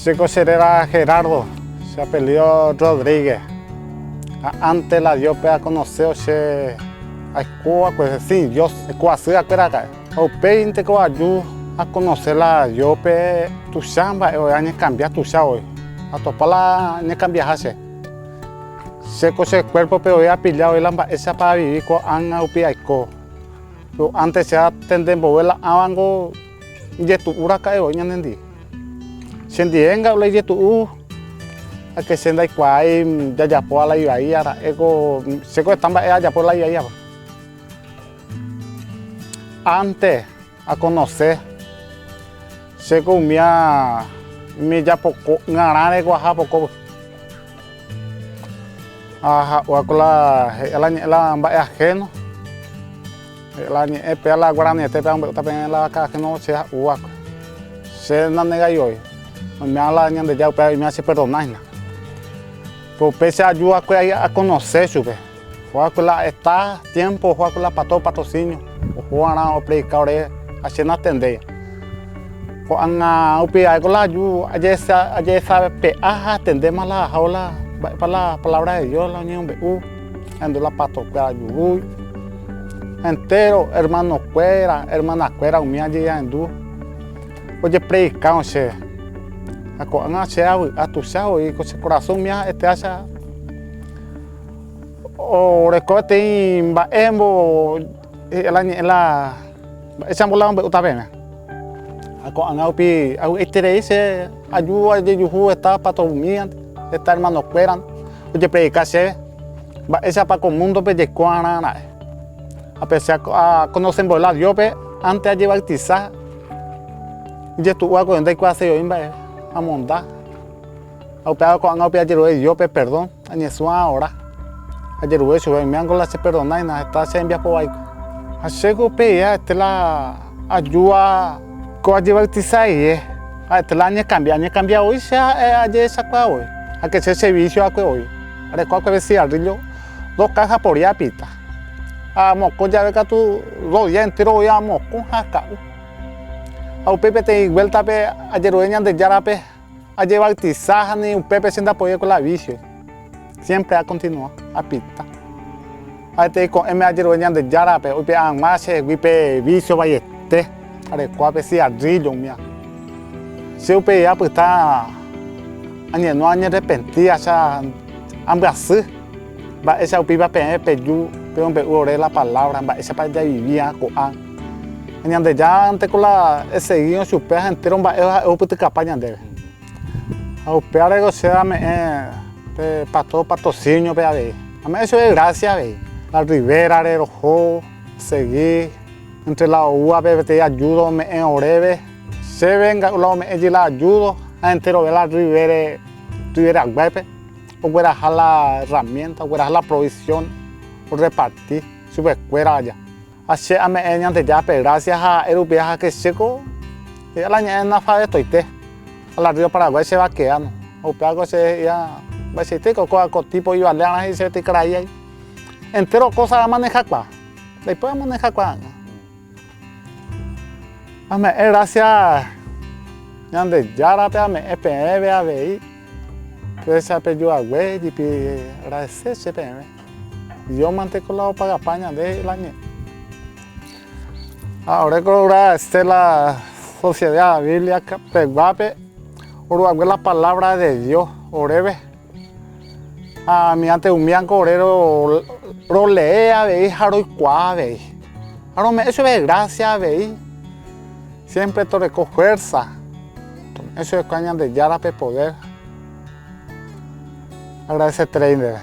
Chéko che réra Gerardo, che apellido Rodríguez. Ha ante la Dios-pe akonoseo che aiko va'ekue sin Dios, aiko asy va'ekue raka'e. Ha upéinteko aju akonose la Dios-pe tuicha mba'e voi, añekambia tuicha voi. Atopa la añekambiaha che. Chéko che kuérpope voi apilla voi la mba'éichapa avivi ko'ág̃a rupi aiko. Péro ánte che atende mboyve la ãvango ijetu'u raka'e voi ñanendive. Chendive nga'u la ijetu'u ha ke che ndaikuaái jajapóva la ivaíva ra'éko chéko heta mba'e ajapo la ivaíva. Ánte akonose chéko umía umi japoko g̃arãre ko aha pokópe. Ha ha'úva ko la he'íva la ñe'ẽ la mba'e ahéno, he'íva la ñe'ẽ péva la guaranietépe amombe'úta peẽme la vaka ahéno che ha'úva kue. Che nanegai voi, oiméva la Ñandejára upéva oiméva cheperdona hína. Péro upéicha aju va'ekue akonose chupe, oho va'ekue la heta tiémpo oho va'ekue la pastór patrocinio, oho va'erã opredika oréve ha che natendéi. Ko'ág̃a upe ae la aju ajesape'a ha atendéma la ahávo la mba'épa la palabra de Dios la oñemombe'u, ahendu la pastorkuéra jurúi, entéro hermanokuéra, hermanakuéra umi aje ahendu ojepredikárõ chéve. Ha ko'ág̃a che avy'a tuicha voi ko che korasõ umi ha'ete acha oreko peteĩ mba'e la ñe'ẽ la Mba'éicha mbola ombe'úta peẽme. Ha ko'ág̃a rupi avy'aiterei che aju ajejuhu heta patrón-míante, heta hermano-kuéra ojepredika chéve mba'éichapa ko múndope jaiko va'erã ra'e. Ha pe che akonose mbo'e la Dios-pe ánte ajevautisa ijetu'u va'ekue ndaikuaaséi voi mba'eve, amonda. Ha upéva ko'ág̃a rupi ajerure Dios-pe perdón, añesũ aora. Ajerure chupe, oimévango la cheperdonáina heta che rembiapo vaikue. Ha chéko upéi ha'ete la ajúva ko ajebautisa rire, ha'ete la añekambia, añekambia voi che ha'e ajehechakuaa voi. Ha ke che che vicio va'ekue voi. Areko va'ekue pe cigarrillo dos cajas por día apita. Ha amokõ jave katu dos día entero voi amokõ ha aka'u. Ha upéi peteĩ vuéltape ajerure Ñandejárape. Ajebautisa ha ni upépe che ndapoíva ko la vicio. Siempre akontinua apita. Ha'ete ko'ẽme ajerure Ñandejárape oipe'a hag̃ua chehegui pe vicio vaiete arekóva pe cigarrillo umíva. Che upéi apyta añeno añerrepenti acha ambyasy mba'éicha upéipa peẽ peju pemombe'u ore la palabra mba'éichapa javivi ko'ág̃a. Ñandejárante ko la esegírõ chupe ha entéro mba'e ha'e ohupytykapa ñandéve. Ha upévare ko che ame'ẽ pe pastor patrocinio-pe avei. Ame'ẽ chupe grásia avei. La Rivera-re roho, osegi, entre la oúvape peteĩ ayuda ome'ẽ oréve. Chéve nga'u la ome'ẽ jey la ayuda ha enterove la Rivere, Riveraguápe ogueraha la herramienta, ogueraha la provisión, orreparti chupekuéra aja. Ha che ame'ẽ Ñandejárape grásia ha ha'e rupi ha che chéko he'i la ñe'ẽ analfabetoite ha la río Paraguay che vaqueano ha upévako che he'íva mba'eichaitéko kóva ko tipo ivale'arã he'i chéve karai ai entéro kósa amanehakuaa ndaipói amanehakuaa'ỹva ame'ẽ grásia Ñandejárape ame'ẽ peẽve avei péicha pejuague jepi agradese che peẽme. Dios mante ko la opagapa ñande la ñe'ẽ. Ha ore ko roagradece la Sociedad Biblia peguápe oruague la palabra de Dios oréve. Ha miante umíango ore rolee avei ha roikuaa avei. Ha rome'ẽ chupe gracia avei. Siempre toreko fuerza. Tome'ẽ chupe kuaa Ñandejárape poder. Agradecerei ndéve.